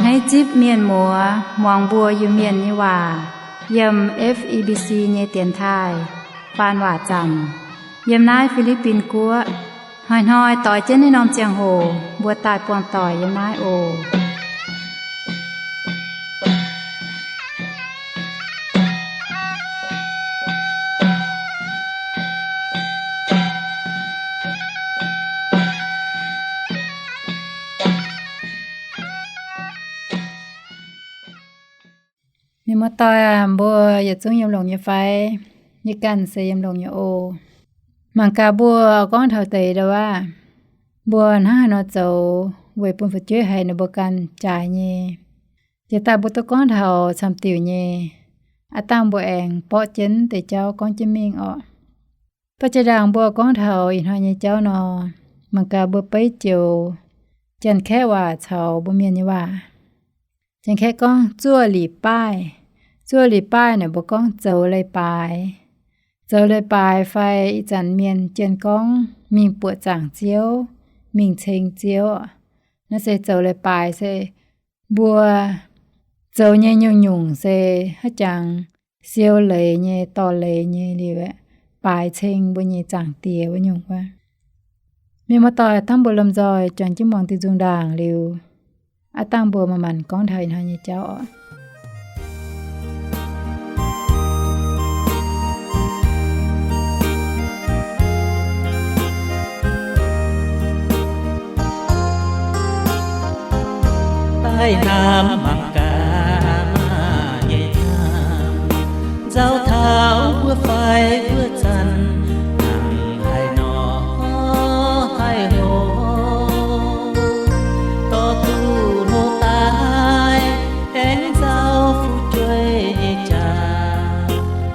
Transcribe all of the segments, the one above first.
Hneiv zipv mienh muoz muangx mbuo Iu-Mienh nyei waac yiem F E B C nyei dienx taaih faan waac zaamc yiem naaiv Fi^li^bin Guoqv. Hnoi-hnoi doix jienv naaiv norm ziangh hoc mbuo daaih buangh doic yiem naaiv oc. Mienh muoz-doic aac, mbuo yietc zungv yiem longx nyei fai? Yie ganh se yiem longx nyei oc. Mangc gaax mbuo gorngv taux deix ndau aav, mbuo hnangv haaix nor zoux weic bun fu'jueiv haiz ninh mbuo ganh jaaix nyei. Jiex daaih mbuo duqv gorngv taux camv diuc nyei, aav dangh mbuo aengx borqv jienv deix jauv gorngv jienv mingh orqc. Baac jiex ndaangc mbuo gorngv taux ih hnoi nyei jauv nor, mangc gaax mbuo beiv joux Janx-Kaeqv waac caux mbuo Mienh nyei waac. Janx-Kaeqv gorngv zuov lic baaih. Zuov lic baaih naaic mbuo gorngv zoux leiz-baaix. Zoux leiz-baaix fai ih zanc mienh jienh gorngv mingh buoqc zaangc Ziouv, mingh ceng Ziouv. Naaiv se zoux leiz-baaix se mbuo zoux nyei nyungc-nyungc se haaix jangx siou leiz nyei, dorh leiz nyei liuz, baaix ceng mbuo nyei Zaangc Diex wuov nyungc wuov. Mienh muoz-doic, hnamv mbuo lomh nzoih juangc jienv muangx diuh nzung ndaangc liuz, aav dangh mbuo manc-manc gorngv taux ih hnoi nyei jauv oc. Daaih hnamv mangc gaax maa nyei hnamv, nzauh taux mbuo fai wuov zanc, hnangv haaix nor haih hlo, dorh duqv hlo daaih, aengx nzauh fu'jueiv nyei jaax,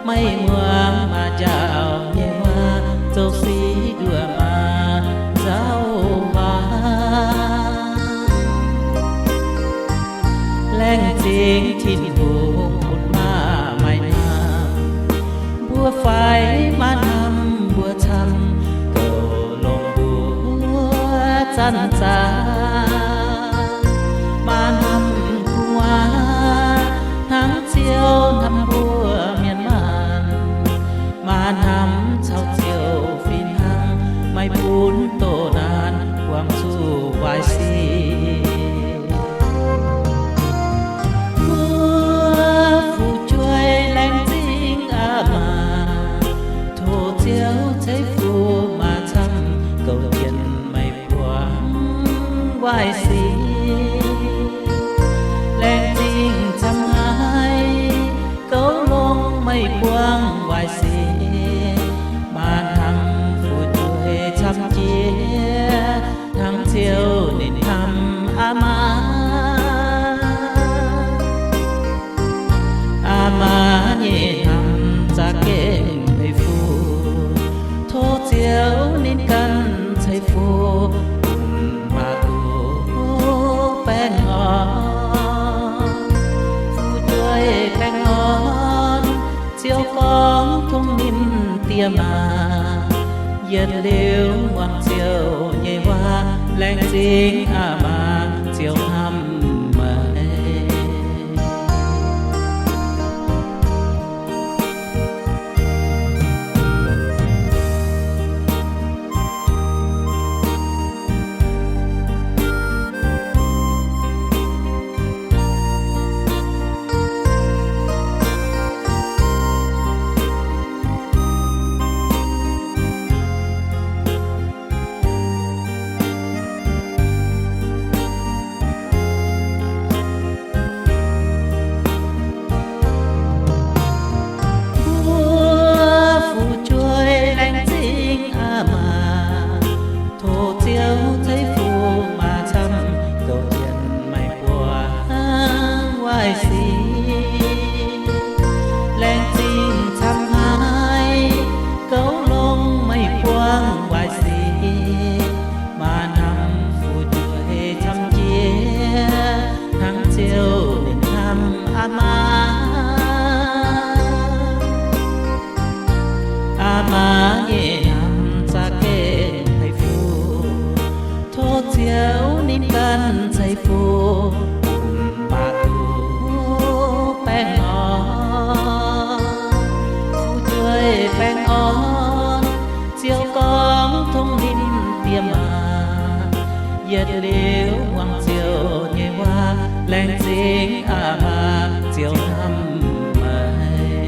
maiv muangx maa njaaux nyei waac, zoux sic nduov maa nzauh waac. Laengz zingh Tin-Hungh bun maa maaih hnamv, mbuo fai maa hnamv mbuo camv, kouv longx mbuo zanc-zanc. Maa hnamv gu'nguaaz hnangv Ziouv hnamv mbuo mienh maanh. Maa hnamv caux Ziouv fih hnangv, maiv bun doh naanc buangh zuqc waaic sic. Mbuo fu'jueiv laengz zingh aa maa, tov Ziouv ceix fuqv maa camv, kouv jienv maiv buangh waaic sic. Laengz zingh camv haic, kouv longx maiv buangh waaic sic. Maa hnamv fu'jueiv camv jiex hnangv Ziouv ninh hnamv aa maa. Aa maa nyei hnamv za'gengh peix fuqv. Tov Ziouv ninh ganh ceix fuqv bun maa duqv baengh orn. Fu'jueiv baengh orn, Ziouv gorngv tongx ninh diex maa. Yietc liuz muangx Ziouv nyei waac, laengz zingh aa maa, Ziouv hnamv meih. Mbuo fu'jueiv laengz zingh aa maa, tov Ziouv ceix fuqv maa camv, kouv jienv maiv buangh waaic sic. Laengz zingh camv haic, kouv longx maiv buangh waaic sic. Maa hnamv fu'jueiv camv jiex hnangv Ziouv ninh hnamv aa maa. Aa maa nyei hnamv za'gengh peix fuqv. Tov Ziouv ninh ganh ceix fuqv bun Liuz muangx Ziouv nyei waac, laengz zingh aqv maa, Ziouv hnamv meih.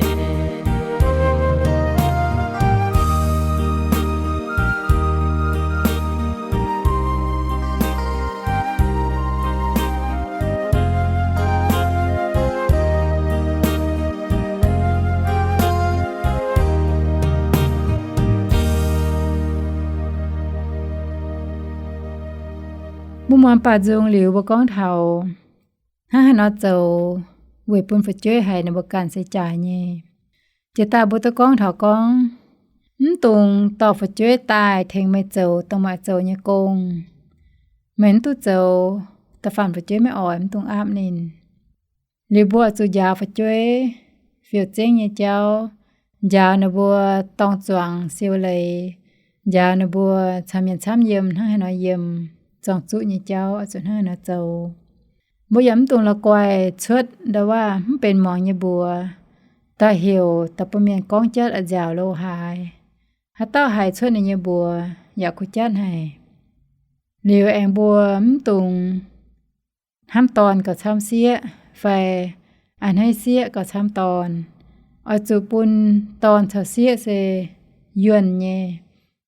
Mbuo muangx baaux nzung liuz mbuo gorngv taux hnangv haaix nor zoux weic bun fu'jueiv haiz ninh mbuo ganh se jaaix nyei. Jiex daaih mbuo duqv gorngv taux gorngv mv dungx dorh fu'jueiv daaih tengx meih zoux dongh meih oix zoux nyei gong. Meih mv duqv zoux, da'faanh fu'jueiv maiv oix, mv dungx aapv ninh. Liuz mbuo oix zuqc njaaux fu'jueiv fiou zengv nyei jauv, njaaux ninh mbuo dorng zuangx siou leiz, njaaux ninh mbuo caux mienh camv yiem hnangv haaix nor yiem, zorng-zuqv nyei jauv oix zuqc hnangv haaix nor zoux. Mbuo yaac mv dungx la'guaih cuotv ndau-waav mv benx muangx nyei mbuox daaih heuc da'bun mienh gorngv jatv a'nziaauc lo haaix. Haaix dauh haiz cuotv ninh nyei mbuox yaac kuh jatv haic. Liuz aengx mbuo mv dungx hnamv dorn gauh camv sieqv fai a'hneiv sieqv gauh camv dorn. Oix zuqc bun dorn caux sieqv se yuonh nyei.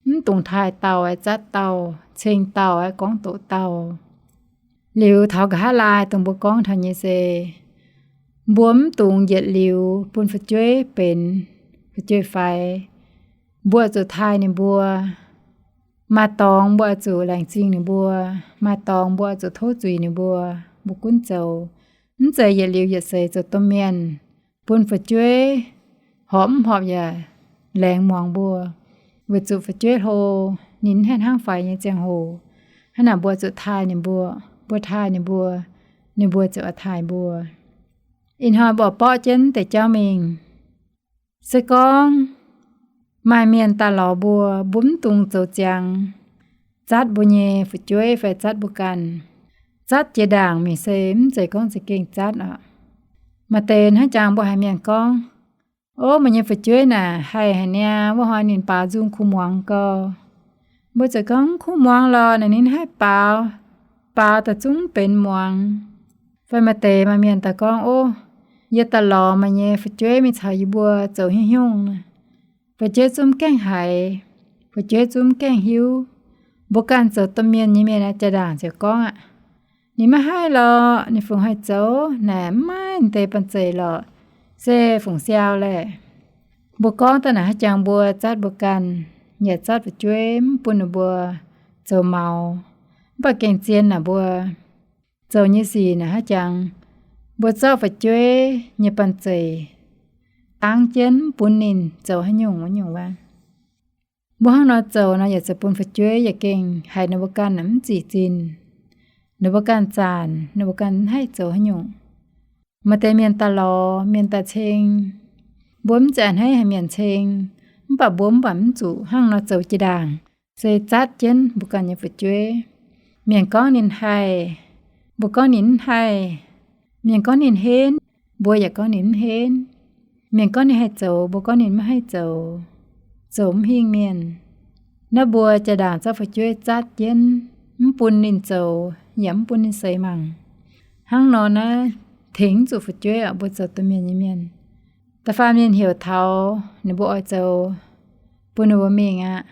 Mv dungx taaih dauh aeqv, zatv dauh, ceng dauh aeqv, gorngv doqc dauh. Liuz taux nqa'haav laai dongh mbuo gorngv taux nyei se, mbuo mv dungx yietc liuz bun fu'jueiv benx fu'jueiv-faix. Mbuo oix zuqc taaih ninh mbuo. Maaih dorngx mbuo oix zuqc laengz zingh ninh mbuo. Maaih dorngx mbuo oix zuqc tov zuiz ninh mbuo. Mbuo gunv zoux, mv zeiz yietc liuz yietc seix zoux domh mienh bun fu'jueiv horpc mv horpc yaac laengz muangx mbuo, weic zuqc fu'jueiv hlo, ninh mv haih hnangv faix nyei ziangh hoc. Hnangv naaic mbuo zuqc taaih ninh mbuo. Mbuo taaih ninh mbuo, ninh mbuo ziouc oix taaih mbuo. Ih hnoi mbuo oix borqv jienv deix jauv mingh. Se gorngv maaih mienh daaih lorz mbuo, mbuo mv dungx zoux ziangx zatv mbuo nyei fu'jueiv fai zatv mbuo ganh. Zatv jiex ndaangc mingh se mv zeiz gorngv za'gengh zatv oc. Maaih deix hnangv jangx mbuo haiz mienh gorngv, Ov, meih nyei fu'jueiv naaic haih haic niaa, wuov hnoi ninh baaux nzung kuh muangx gau. Mbuo ziouc gorngv, Kuh muangx lorqc, naaic ninh haih baaux, baaux daaih zungv benx muangx. Fai maaih deix maaih mienh daaih gorngv, Ov, yie daaih lorz meih nyei fu'jueiv mingh caux yie mbuo zoux haaix nyungc? Fu'jueiv zungv gaengh haiz, fu'jueiv zungv gaengh hiuv. Mbuo ganh zoux domh mienh nyei mienh aeqv, jaa-ndaangc ziouc gorngv aqv, Ninh maiv haih lorqc, ninh fungc haih zoux naaic, mv maaih deix banh zeic lorqc, se fungc siau laeh. Mbuo gorngv daaih naaic hnangv jangx mbuo zatv mbuo ganh, yaac zatv fu'jueiv mv bun ninh mbuo zoux maux. Mv baac gengh zien naaic mbuo zoux nyei sic naaic hnangv jangx mbuo zorqv fu'jueiv nyei banh zeic dangv jienv mv bun ninh zoux haaix nyungc wuov nyungc wuov. Mbuo hnangv nor zoux nor yaac zoux bun fu'jueiv yaac gengh haiz ninh mbuo ganh mv zic zinh, ninh mbuo ganh zanc, ninh mbuo ganh mv haih zoux haaix nyungc. Maaih deix mienh daaih lorz, mienh daaih ceng, mbuo mv zeiz a'hneiv haic mienh ceng, mv baac mbuo mv baac mv zuqc hnangv nor zoux jaa-ndaangc, se zatv jienv mbuo ganh nyei fu'jueiv. Mienh gorngv ninh haih, mbuo gorngv ninh mv haih. Mienh gorngv ninh henv, mbuo yaac gorngv ninh mv henv. Mienh gorngv ninh haih zoux, mbuo gorngv ninh maiv haih zoux, zoux mv hingh mienh. Naaiv mbuo jaa-ndaangc zorqv fu'jueiv zatv jienv, mv bun ninh zoux yaac mv bun ninh seix mangc. Hnangv nor naaiv tengx mv zuqc fu'jueiv oc, mbuo zoux domh mienh nyei mienh. Da'faanh mienh heuc taux ninh mbuo oix zoux, bun ninh mbuo mingh aqv.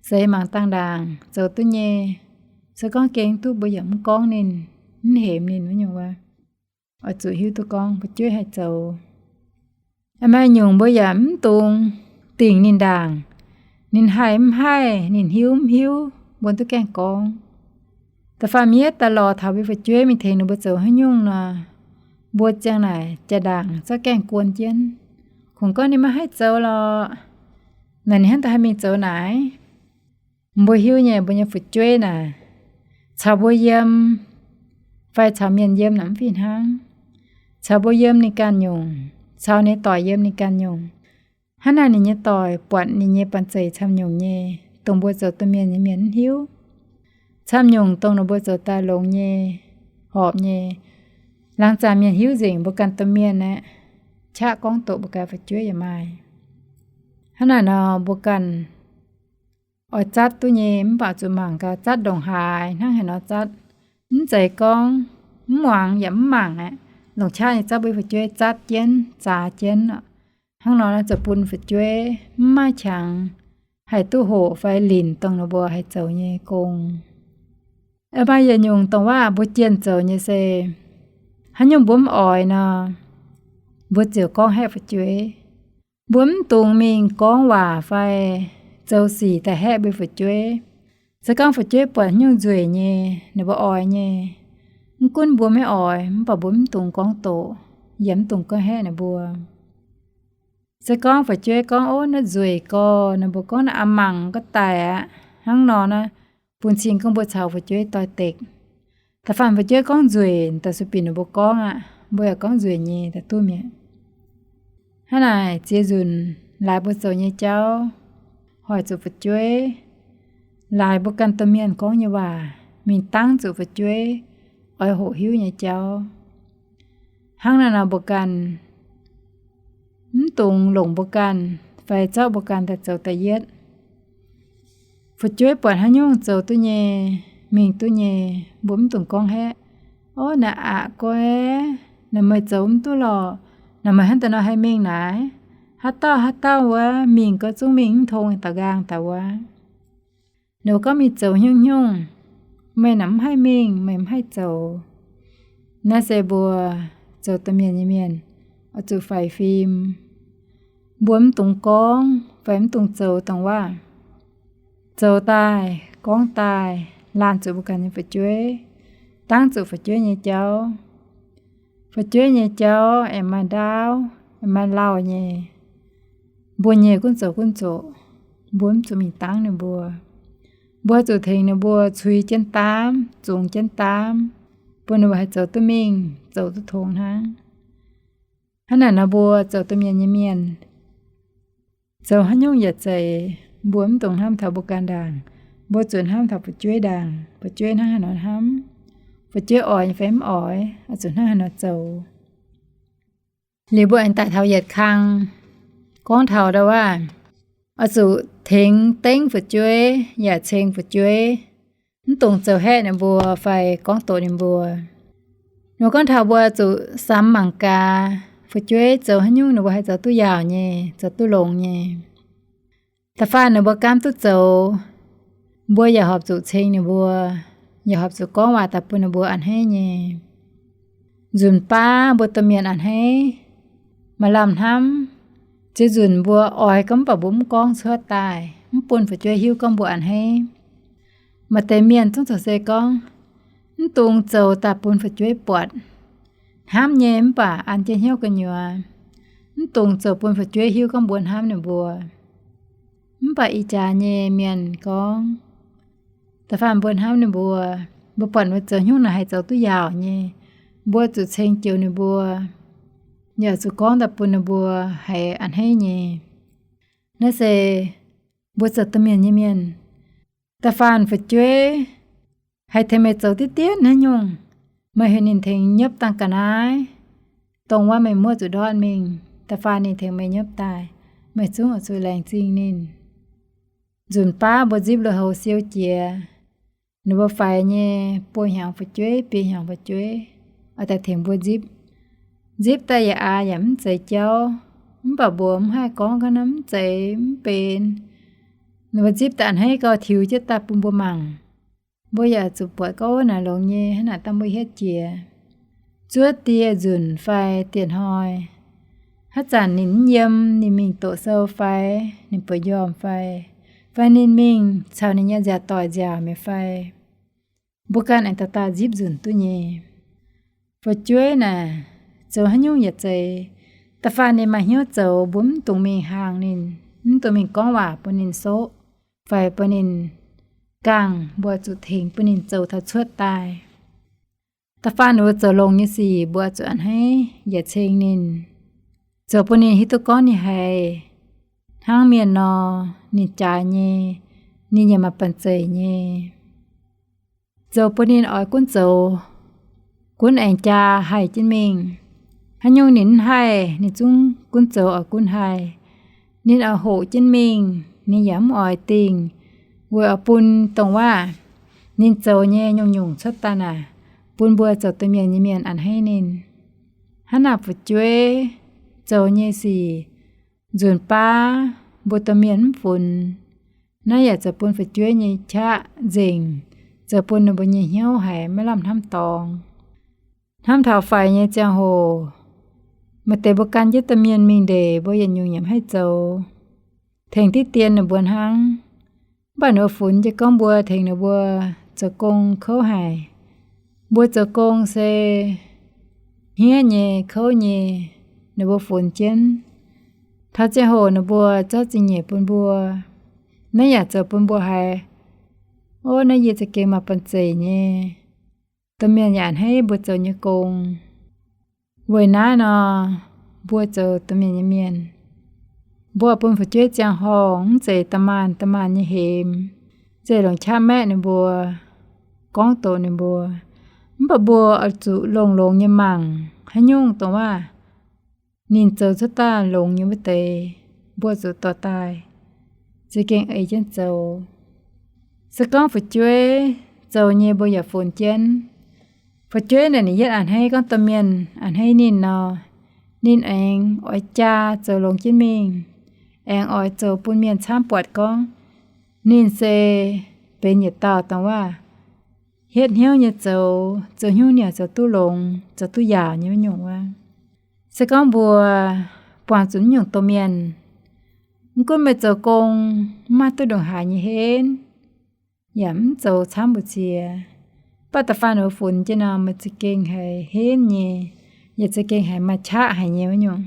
Seix mangc dangh ndaangc zoux duqv nyei, se gorngv gengh duqv mbuo yaac mv gorngv ninh, mv hemx ninh wuov nyungc wuov. Oix zuqc hiuv duqv gorngv fu'jueiv haih zoux. Maaih nyungc mbuo yaac mv dungx dingc ninh ndaangc. Ninh haih mv haih, ninh hiuv mv hiuv, mbuo duqv gaengh gorngv. Da'faanh miev daaih lorz taux mbuo fu'jueiv mingh tengx ninh mbuo zoux haaix nyungc nor, mbuo ziang naaic jaa-ndaangc zorqv gaengh guon jienv. Kungx gorngv ninh maiv haih zoux lorqc, naaic ninh hnangv daaih haih mingh zoux naaic. Mbuo hiuv nyei, mbuo nyei fu'jueiv naaic, caux mbuo yiem fai caux mienh yiem naaic mv fih hnangv. Caux mbuo yiem ninh ganh nyungc, caux ninh doic yiem ninh ganh nyungc. Hnangv naaic ninh nyei doic buatc ninh nyei banh zeic camv nyungc nyei, dongh mbuo zoux domh mienh nyei mienh mv hiuv. Camv nyungc dongh ninh mbuo zoux daaih longx nyei, horpc nyei. Laangz zanc mienh hiuv nzengc, mbuo ganh domh mienh aeqv, qaqv gorngv doqc mbuo ganh fu'jueiv yaac maaih. Hnangv naaic nor mbuo ganh oix zatv duqv nyei, mv baac zuqc mangc gaax zatv ndongc haaix hnangv haaix nor zatv. mv zeiz gorngv mv muangx yaac mv mangc aqv. Longc qaqv nyei zauv mbuo fu'jueiv zatv jienv, zaax jienv oc. Hnangv nor naaiv zoux bun fu'jueiv mv maaih qangx haih duqv hoqc fai linc dongh ninh mbuo haih zoux nyei gong. Aa, maaih yietc nyungc dongh waac mbuo jienh zoux nyei se, haaix nyungc mbuo mv oix nor, mbuo ziouc gorngv haeqv fu'jueiv. Mbuo mv dungx mingh gorngv waac fai zoux sic daaih haeqv mbuo fu'jueiv. Se gorngv fu'jueiv buatc haaix nyungc nzueic nyei, ninh mbuo oix nyei, mv gunv mbuo maiv oix, mv baac mbuo mv dungx gorngv doqc, yaac mv dungx gorngv haeqv ninh mbuo. Se gorngv fu'jueiv gorngv, Ov, naaiv nzueic gorx, ninh mbuo gorngv naaiv aqc mangc ga'daic aqv, hnangv nor naaiv bun cing gorngv mbuo caux fu'jueiv doix-dekc. Da'faanh fu'jueiv gorngv nzueic, da'sui bieqc ninh mbuo gorngv aqv, mbuo yaac gorngv nzueic nyei daaih duqv mi'aqv. Hnangv naaic ziex nzunc laaix mbuo zoux nyei jauv, hoic zuqc fu'jueiv laaix mbuo ganh domh mienh gorngv nyei waac, mingh dangv zuqc fu'jueiv oix hoqc hiuv nyei jauv. Hnangv naaiv nor mbuo ganh mv dungx longc mbuo ganh fai zorqv mbuo ganh daaih zoux da'yietv. Fu'jueiv buatc haaix nyungc zoux duqv nyei, mingh duqv nyei, mbuo mv dungx gorngv haeqv, Ov, naaiv aqc guai, naaiv meih zoux mv duqv lorqc, naaiv meih hnangv daaih nor haih mingh naaiv. Haaix dauh haaix dauh wuov mingh gau zungv mingh mv tong da'nqaang daaih wuov. Ninh mbuo gorngv mingh zoux haaix nyungc, meih naaic mv haih mingh, meih mv haih zoux. Naaiv se mbuo zoux domh mienh nyei mienh oix zuqc faix fim. Mbuo mv dungx gorngv fai mv dungx zoux dongh waac. Zoux daaih, gorngv daaih, laanh zuqc mbuo ganh nyei fu'jueiv, dangv zuqc fu'jueiv nyei jauv. Fu'jueiv nyei jauv aengx maaih ndaauv, aengx maaih lauh nyei. Mbuo nyei gunv zoux gunv zoqc, mbuo mv zuqc mingh dangv ninh mbuo. Mbuo zuqc tengx ninh mbuo cui jienv daamv, zungx jienv daamv, bun ninh mbuo haih zoux duqv mingh, zoux duqv tong hnangv. Hnangv naaic nor mbuo zoux domh mienh nyei mienh, zoux haaix nyungc yaac zeiz, mbuo mv dungx hnamv taux mbuo ganh ndaangc. Mbuo zuqc hnamv taux fu'jueiv ndaangc. Fu'jueiv hnangv haaix nor hnamv, fu'jueiv oix nyei fai mv oix, oix zuqc hnangv haaix nor zoux. Liuz mbuo aengx daaih taux yietc kang, gorngv taux ndau wuov, oix zuqc tengx dengv fu'jueiv yaac ceng fu'jueiv. Mv dungx zoux haeqv ninh mbuo fai gorngv doqc ninh mbuo. Ninh gorngv taux mbuo zuqc samx mangc gaax, fu'jueiv zoux haaix nyungc ninh mbuo haih zoux duqv yaauc nyei, zoux duqv longx nyei. Da'faanh ninh mbuo gaamv duqv zoux, mbuo yaac horpc zuqc ceng ninh mbuo, yaac horpc zuqc gorngv waac daaih bun ninh mbuo a'hneiv nyei. Nzunc baav mbuo domh mienh a'hneiv, maaih lamh hnamv, ziex nzunc mbuo oix gorngv mv baac mbuo mv gorngv cuotv daaih, mv bun fu'jueiv hiuv gorngv mbuo a'hneiv. Maaih deix mienh zungv zoux se gorngv, mv dungx zoux daaih bun fu'jueiv buatc. Hnamv nyei mv baac an jienv hnyouv gu'nyuoz. Mv dungx zoux bun fu'jueiv hiuv gorngv mbuo hnamv ninh mbuo. Mv baac ih jaax nyei mienh gorngv, da'faanh mbuo hnamv ninh mbuo, mbuo buatc mbuo zoux hnyouv naaic haih zoux duqv yaauc nyei, mbuo zuqc ceng joux ninh mbuo, yaac zuqc gorngv daaih bun ninh mbuo haiz a'hneiv nyei. Naaiv se mbuo zoux domh mienh nyei mienh. Da'faanh fu'jueiv haih tengx meih zoux diqv dienv haaix nyungc, meih heuc ninh tengx nyopv dangh ga'naaiv, dongh wuov meih muoqv zuqc ndortv mingh, da'faanh ninh tengx meih nyopv daaih, meih zungv oix zuqc laengz zingh ninh. Nzunc baav mbuo nzipv lui-houx siou jiex, ninh mbuo faix nyei buo hnyangx fu'jueiv, biei hnyangx fu'jueiv, oix daaih tengx mbuo nzipv. Nzipv daaih yaac aax yaac mv zeiz jauv, mv baac mbuo mv haih gorngv ga'naaiv mv zeiz mv benx. Ninh mbuo nzipv daaih a'hneiv gau tiux jienv daaih bun mbuo mangc. Mbuo yaac zuqc buatc gorngv, Ov, naaic longx nyei, hnangv naaic dangh mbuo hietv jiex. Zuov dieh nzunc fai dieh hnoi, haaix zanc ninh mv yiem, ninh mingh doqc sou fai, ninh bueix njormh fai, fai ninh mingh caux ninh nyei nziaauc doic nziaauc mi'aqv fai, mbuo ganh aengx dauh dauh nzipv nzunc duqv nyei. Fu'jueiv naaic, zoux haaix nyungc yaac zeiz, da'faanh ninh maaih hnyouv zoux, mbuo mv dungx mingh hnaangx ninh, mv dungx mingh gorngv waac bun ninh soqv, fai bun ninh gangh, mbuo zuqc tengx bun ninh zoux taux cuotv daaih. Da'faanh ninh mbuo zoux longx nyei sic, mbuo zuqc a'hneiv yaac ceng ninh, zoux bun ninh hiuv duqv gorngv ninh haiz hnangv mienh nor, ninh jaaix nyei, ninh yaac maaih banh zeic nyei. Zoux bun ninh oix gunv zoux, gunv aengx jaa haih jienv mingh. Haaix nyungc ninh mv haih, ninh zungv gunv zoux oix gunv haih. Ninh oix hoqc jienv mingh, ninh yaac mv oix dingh, weic oix bun dongh waac ninh zoux nyei nyungc-nyungc cuotv daaih naaic, bun mbuo zoux domh mienh nyei mienh a'hneiv ninh. Hnangv naaic fu'jueiv zoux nyei sic, nzunc baav mbuo domh mienh mv funx, naaiv yaac zoux bun fu'jueiv nyei qaqv nzengc, zoux bun ninh mbuo nyei hnyouv haiz maiv lamh hnamv dorngx. Hnamv taux faix nyei ziangh hoc, maaih deix mbuo gan jienv domh mienh mingh ndeic, mbuo yietc nyungc nyiemc haih zoux, tengx diqv dien ninh mbuo hnangv. Mv baac ninh mbuo funx jienv gorngv mbuo tengx ninh mbuo zoux gong kouv haic. Mbuo zoux gong se hniev nyei, kouv nyei, ninh mbuo funx jienv. Taux ziangh hoc ninh mbuo zorqv zingh nyeic bun mbuo. Naaiv yaac zoux bun mbuo haiz, ov, naaiv yie za'gengh maaih banh zeic nyei. Domh mienh yaac a'hneiv mbuo zoux nyei gong. Weic naaiv nor, mbuo zoux domh mienh nyei mienh, mbuo bun fu'jueiv ziangh horngh, mv zeiz da'maanh da'maanh nyei hemx, mv zeiz longc qaqv maeqv ninh mbuo, gorngv doqc ninh mbuo. Mv baac mbuo oix zuqc longx-longx nyei mangc haaix nyungc dongh waac ninh zoux cuotv daaih longx nyei wuov deix, mbuo zuqc dorh daaih za'gengh ei jienv zoux. Se gorngv fu'jueiv zoux nyei mbuo yaac funx jienv. Fu'jueiv naaic ninh yietv a'hneiv gorngv domh mienh a'hneiv ninh nor, ninh aengx oix jaa zoux longx jienv mingh, aengx oix zoux bun mienh camv buatc gorngv ninh se benx yietc dauh dongh waac hietv hnyouv nyei zoux, zoux hnyouv niec zoux duqv longx, zoux duqv yaauc nyei wuov nyungc wuov. Se gorngv mbuo buangh zuqc naaiv nyungc domh mienh, mv gunv meih zoux gong mv maaih duqv ndongc haaix nyei henv, yaac mv zoux camv mbu'ziex, mv baac da'faanh mbuo funx jienv nor, meih za'gengh haiz henv nyei, yaac za'gengh haiz maaih qaqv haic nyei wuov nyungc.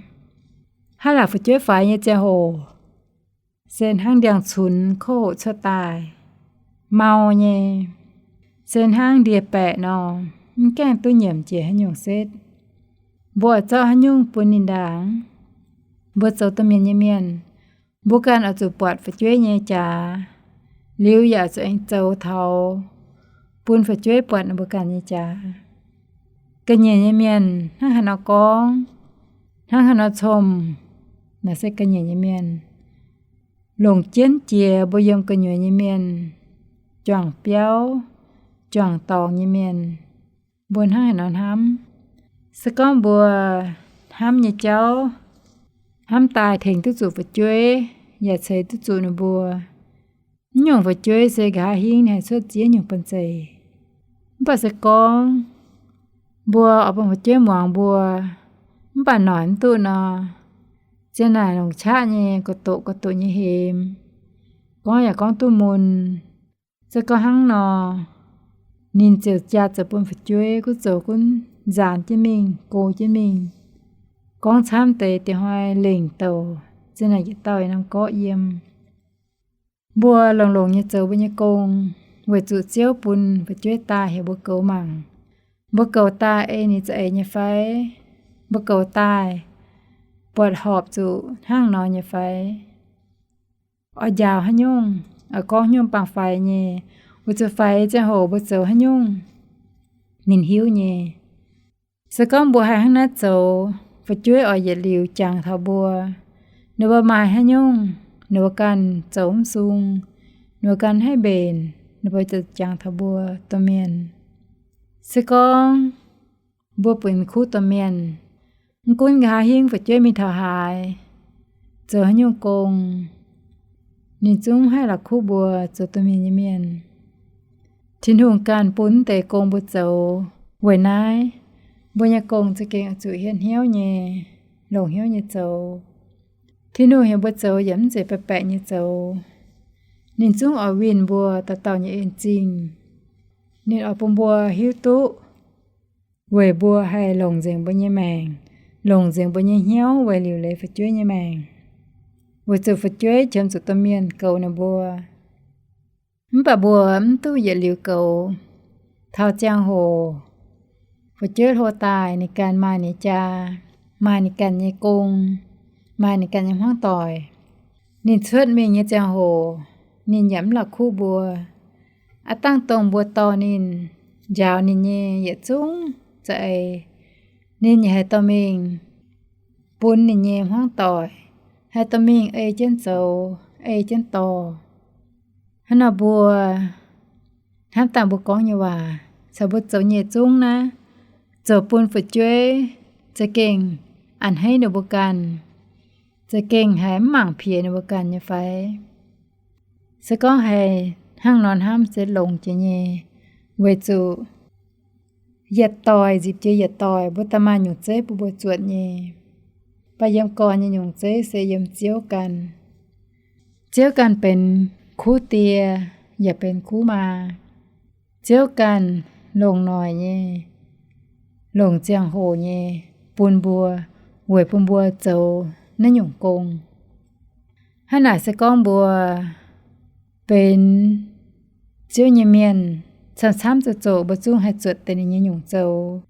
Hnangv naaic fu'jueiv faix nyei ziangh hoc, se hnangv ndiangx-cunx kouv hoqc cuotv daaih, mau nyei, se hnangv ndie-baeqc nor, mv gaengh duqv nyiemc jiex haaix nyungc setv. Mbuo oix zorqv haaix nyungc bun ninh ndaangc? Mbuo zoux domh mienh nyei mienh, mbuo ganh oix zuqc buatc fu'jueiv nyei jaax, liuz yaac zuqc aengx zoux taux bun fu'jueiv buatc ninh mbuo ganh nyei jaax. Ga'nyiec nyei mienh hnangv haaix nor gorngv, hnangv haaix nor comh, naaic se ga'nyiec nyei mienh. Longc jienv jiex mbuo yiem gu'nyuoz nyei mienh, juangc biauv, juangc dorngx nyei mienh, mbuo hnangv haaix nor hnamv? Se gorngv mbuo hnamv nyei jauv, hnamv daaih tengx duqv zuqc fu'jueiv, yaac ceix duqv zuqc ninh mbuo, naaiv nyungc fu'jueiv se nqa'haav hingv ninh haih cuotv ziex nyungc banh zeic. Mv baac se gorngv mbuo oix bun fu'jueiv muangx mbuo, mv baac noic mv duqv nor, zien naaic longc qaqv nyei, gorx-doqc gorx-doqc nyei hemx, gorngv yaac gorngv duqv mun. Se gorngv hnangv nor, ninh ziouc jaa zoux bun fu'jueiv gunv zoux gunv nzaanx jienv mingh, go jienv mingh. Gorngv camv deix dieh hnoi lengc douc, zien naaic yietc dauh norm gorqv yiem. Mbuo longx-longx nyei zoux mbuo nyei gong, weic zuqc Ziouv bun fu'jueiv daaih heuc mbuo goux mangc. Mbuo goux daaih ei ninh za'eix nyei fai? Mbuo goux daaih buatc horpc zuqc hnangv nor nyei fai? Oix njaaux haaix nyungc? Oix gorngv haaix nyungc bangc faix nyei? Weic zuqc faix ziangh hoc mbuo zoux haaix nyungc, ninh hiuv nyei. Se gorngv mbuo haih hnangv naaiv zoux, fu'jueiv oix yietc liuz jangx taux mbuo. Ninh mbuo maaih haaix nyungc, ninh mbuo ganh zoux mv sung, ninh mbuo ganh haih mbenc, ninh mbuo ziouc jangx taux mbuo domh mienh. Se gorngv mbuo benx kuv domh mienh, mv gunv nqa'haav hingv fu'jueiv mingh taux haaix, zoux haaix nyungc gong, ninh zungv haih la'kuqv mbuo zoux domh mienh nyei mienh. Tin-Hungh ganh bun deix gong mbuo zoux. Weic naaiv, mbuo nyei gong za'gengh oix zuqc hietv hnyouv nyei, longc hnyouv nyei zoux. Tin-Hungh heuc mbuo zoux yaac mv zeiz baeqc baeqc nyei zoux. Ninh zungv oix winh mbuo dauh dauh nyei en-zingh. Ninh oix bun mbuo hiuv duqv weic mbuo haih longc nzengc mbuo nyei maengc, longc nzengc mbuo nyei hnyouv weic liuc leiz fu'jueiv nyei maengc. Weic zuqc fu'jueiv qiemx zuqc domh mienh goux ninh mbuo. Mv baac mbuo mv duqv yietc liuz goux. Taux ziangh hoc, fu'jueiv hlo daaih, ninh ganh maaih ninh jaa, maaih ninh ganh nyei gong, maaih ninh ganh nyei hmuangv doic. Ninh cuotv mingh nyei ziangh hoc, ninh yaac mv la'kuqv mbuo. Aav dangh dongh mbuo dorh ninh, njaaux ninh nyei yietc zungv za'eix, ninh yaac haih dorh mingh bun ninh nyei hmuangv doic, haih dorh mingh ei jienv zoux, ei jienv dorh. Hnangv nor mbuo hnamv dangh mbuo gorngv nyei waac, caux mbuo zoux nyei zungv naaiv, zoux bun fu'jueiv za'gengh a'hneiv ninh mbuo ganh, za'gengh haiz mv mangc piex ninh mbuo ganh nyei fai? Se gorngv haiz hnangv nor hnamv se longx jiex nyei, weic zuqc yietc doic nzipc jiex yietc doic mbuo daaih maaih nyungc zeiv bun mbuo zuotc nyei. Mv baac yiem gorn nyei nyungc zeiv se yiem Ziouv ganh. Ziouv ganh benx kuv die yaac benx kuv maa. Ziouv ganh longc noic nyei, longc ziangh hoc nyei bun mbuo, weic bun mbuo zoux naaiv nyungc gong. Hnangv naaic se gorngv mbuo benx Ziouv nyei mienh, camv-camv zoqc-zoqc mbuo zungv haih zuotc deix ninh nyei nyungc zoux.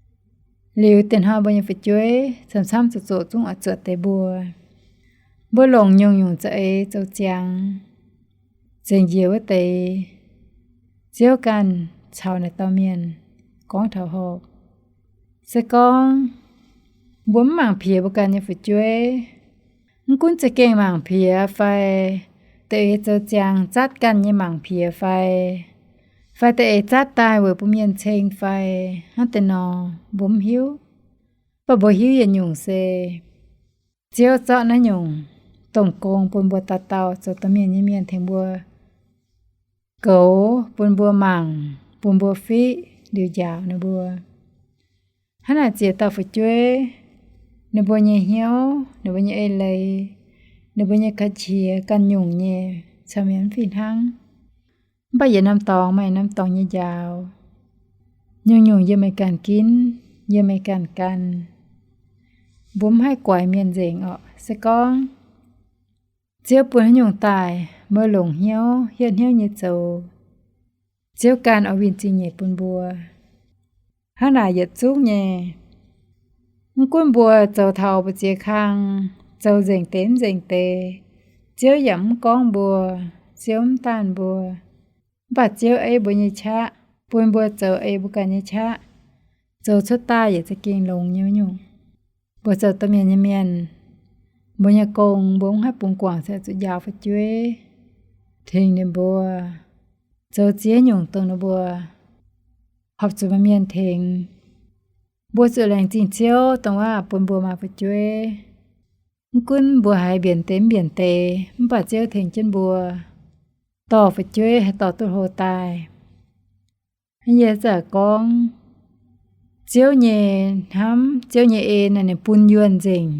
Liuz diex hnoi mbuo nyei fu'jueiv camv-camv zoqc-zoqc zungv oix zuotc deix mbuo. Mbuo longc nyungc-nyungc za'eix zoux ziangx, zengc njiec wuov deix, Ziouv ganh caux naaic dauh mienh gorngv taux horpc. Se gorngv mbuo mv mangc piex mbuo ganh nyei fu'jueiv, mv gunv za'gengh mangc piex fai da'eix zoux ziangx zatv ganh nyei mangc piex fai, fai da'eix zatv daaih weic bun mienh ceng fai, hnangv deix nor mbuo mv hiuv. Mv baac mbuo hiuv yietc nyungc se Ziouv zorqv naaiv nyungc domh gong bun mbuo dauh dauh zoux domh mienh nyei mienh tengx mbuo goux, bun mbuo mangc, bun mbuo fiqv liuz njaaux ninh mbuo. Hnangv naaic ziex dauh fu'jueiv, ninh mbuo nyei hnyouv, ninh mbuo nyei eix leiz, ninh mbuo nyei ga'qiex ganh nyungc nyei caux mienh mv fih hnangv. Mv baac yietc norm dorngx maaih norm dorngx nyei njaaux. Nyungc-nyungc yiem meih ganh ginv, yiem meih ganh gan. Mbuo mv haih guaix mienh nzengc orqc. Se gorngv Ziouv bun haaix nyungc daaih, mbuo longc hnyouv hietv hnyouv nyei zoux, Ziouv ganh oix winh zingh nyeic bun mbuo. Hnangv naaic yietc zungv nyei, mv gunv mbuo zoux taux mbu'ziex kang, zoux nzengc deix mv nzengc deix, Ziouv yaac mv gorngv mbuo, Ziouv mv daanh mbuo. Mv baac Ziouv ei mbuo nyei qaqv, bun mbuo zoux ei mbuo ganh nyei qaqv, zoux cuotv daaih yaac za'gengh longx nyei nyungc. Mbuo zoux domh mienh nyei mienh, mbuo nyei gong mbuo mv haih bungx guangc se zuqc njaaux fu'jueiv, tengx ninh mbuo zoux ziex nyungc dongh ninh mbuo horpc zuqc maaih mienh tengx. Mbuo zuqc laengz zingh Ziouv dongh waac bun mbuo maaih fu'jueiv. Mv gunv mbuo haiz mbienc deix mv mbienc deix, mv baac Ziouv tengx jienv mbuo dorh fu'jueiv haih dorh duqv hlo daaih. Yie za'gengh gorngv, Ziouv nyei hnamv, Ziouv nyei en naaic ninh bun yuonh nzengc,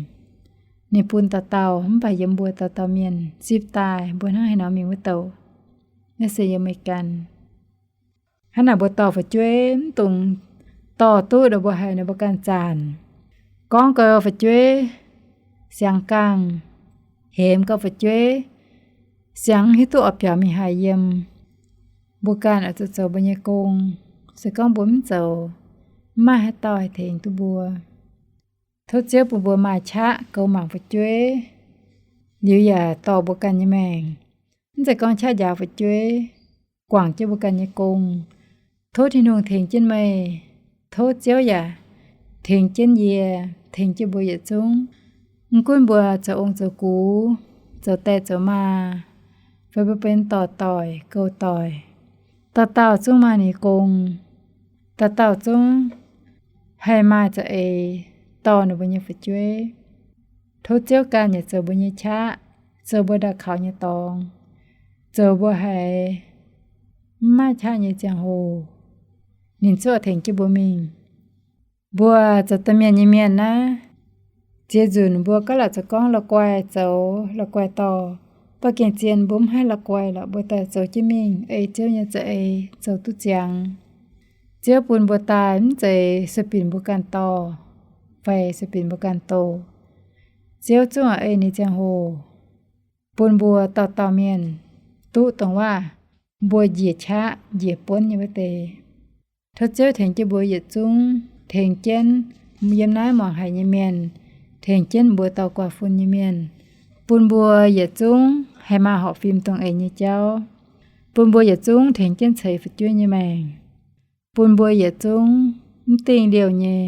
ninh bun dauh dauh, mv baac yiem mbuo dauh dauh mienh zipv daaih mbuo hnangv haaix nor mingh wuov douc. Naaiv se yiem meih ganh. Hnangv naaic mbuo dorh fu'jueiv mv dungx dorh duqv ninh mbuo haiz ninh mbuo ganh zanc. Gorngv gau fu'jueiv siangx gangh, hemx gau fu'jueiv siangx hiuv duqv oix biaux mingh haaix yiem. Mbuo ganh oix zuqc zoux mbuo nyei gong. Se gorngv mbuo mv zoux, mv maaih haaix dauh haih tengx duqv mbuo. Tov Ziouv bun mbuo maaih qaqv goux mangc fu'jueiv, liuz yaac dorh mbuo ganh nyei maengc, mv zeiz gorngv qaqv njaaux fu'jueiv, guangc jienv mbuo ganh nyei gong. Tov Tin-Hungh tengx jienv meih. Tov Ziouv yaac tengx jienv yie, tengx jienv mbuo yietc zungv. Mv gunv mbuo zoux ong zoux gux, zoux die zoux maa, fai mbuo benx dorh doic goux doic, dauh dauh zungv maaih ninh gong, dauh dauh zungv haih maaih za'eix dorh ninh mbuo nyei fu'jueiv. Tov Ziouv ganh yaac zoux mbuo nyei qaqv, zoux mbuo ndau kaux nyei dorngx, zoux mbuo haiz mv maaih qaqv nyei ziangh hoc, ninh zungv tengx jienv mbuo mingh. Mbuo zoux domh mienh nyei mienh naaiv, ziex nzunc mbuo gaav laac zoux gorngv la'guaih zoux la'guaih dorh, mv baac gengh zien mbuo mv haih la'guaih lorqc, mbuo daaih zoux jienv mingh ei Ziouv nyei za'eix zoux duqv ziangx. Ziouv bun mbuo daaih mv zeiz sueih binc mbuo ganh dorh fai sueih binc mbuo ganh doh. Ziouv zungv ei ninh ziangh hoc bun mbuo dauh dauh mienh duqv dongh waac mbuo njiec qaqv njiec buonv nyei wuov deix. Tov Ziouv tengx jienv mbuo yietc zungv, tengx jienv yiem naaiv muangx haic nyei mienh, tengx jienv mbuo dauh guaax fun nyei mienh, bun mbuo yietc zungv haih maaih horpc fim dongh eix nyei jauv, bun mbuo yietc zungv tengx jienv ceix fu'jueiv nyei maengc, bun mbuo yietc zungv mv dingh liouh nyei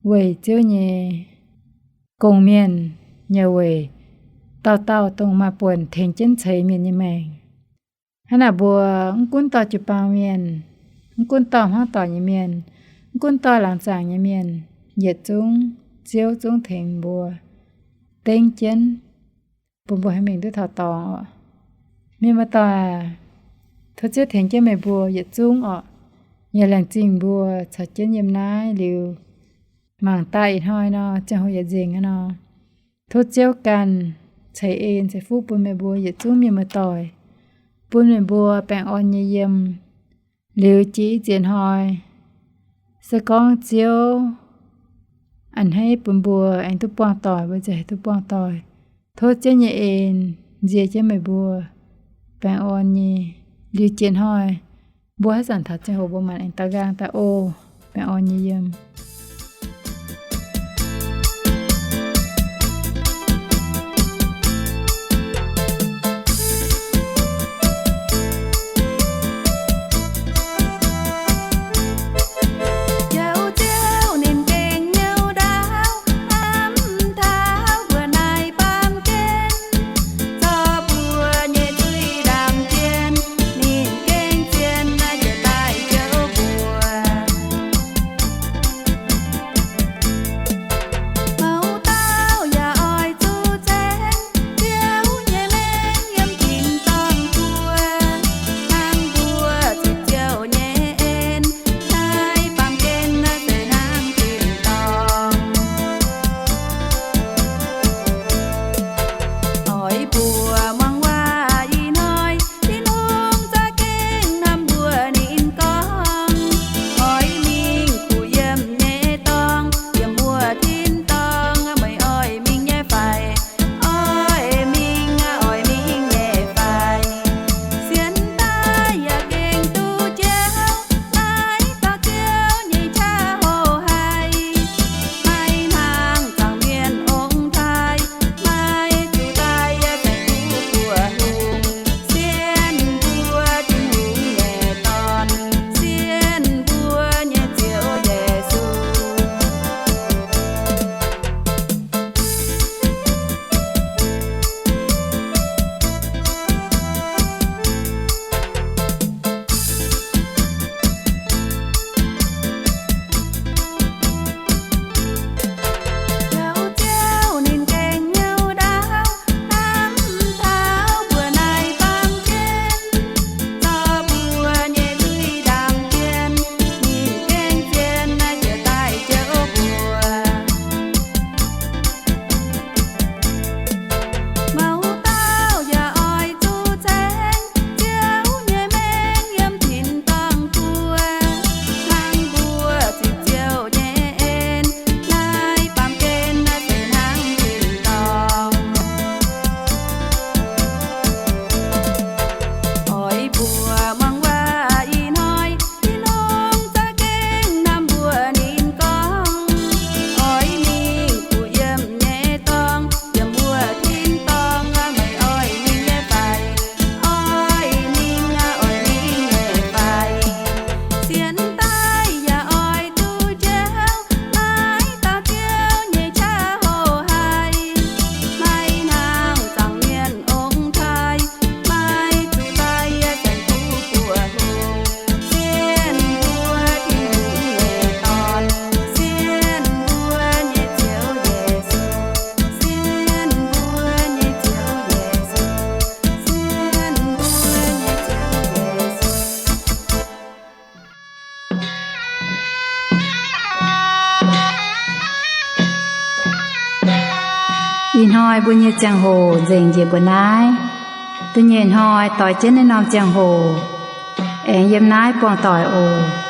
weic Ziouv nyei gong-mienh, nyei weic dauh dauh dongh maaih buonc tengx jienv ceix mienh nyei maengc. Hnangv naaic mbuo mv gunv dorh jiu-baang mienh, Mv gunv dorh hmuangv doic nyei mienh, mv gunv dorh laangz zaangc nyei mienh, yietc zungv Ziouv zungv tengx mbuo, dengv jienv, bun mbuo haih mingh duqv taux dorngx oc. Mienh muoz-doic aac, tov Ziouv tengx jienv meih mbuo yietc zungv oc. Yie laengz zingh mbuo caux jienv yiem naaiv liuz, mangc daaih ih hnoi nor, ziangh hoc yietc nzengc aqv nor, tov Ziouv ganh ceix en ceix fuqv bun meih mbuo yietc zungv mienh muoz-doic, bun meih mbuo baengh orn nyei yiem. Liuz jiex i ziex hnoi, se gorngv Ziouv a'hneiv bun mbuo aengx duqv buangh doic, mbuo ziouc haih duqv buangh doic. Tov Ziouv nyei en nzie jienv meih mbuo baengh orn nyei. Liuz jiex hnoi, mbuo haaix zanc taux ziangh hoc mbuo maanc aengx daux nqaang daaih oc. Baengh orn nyei yiem. Ih hnoi mbuo nyei ziangh hoc nzengc njiec mbuo naaiv. Da'nyeic hnoi doix jienv naaiv norm ziangh hoc, aengx yiem naaiv buangh doic oc.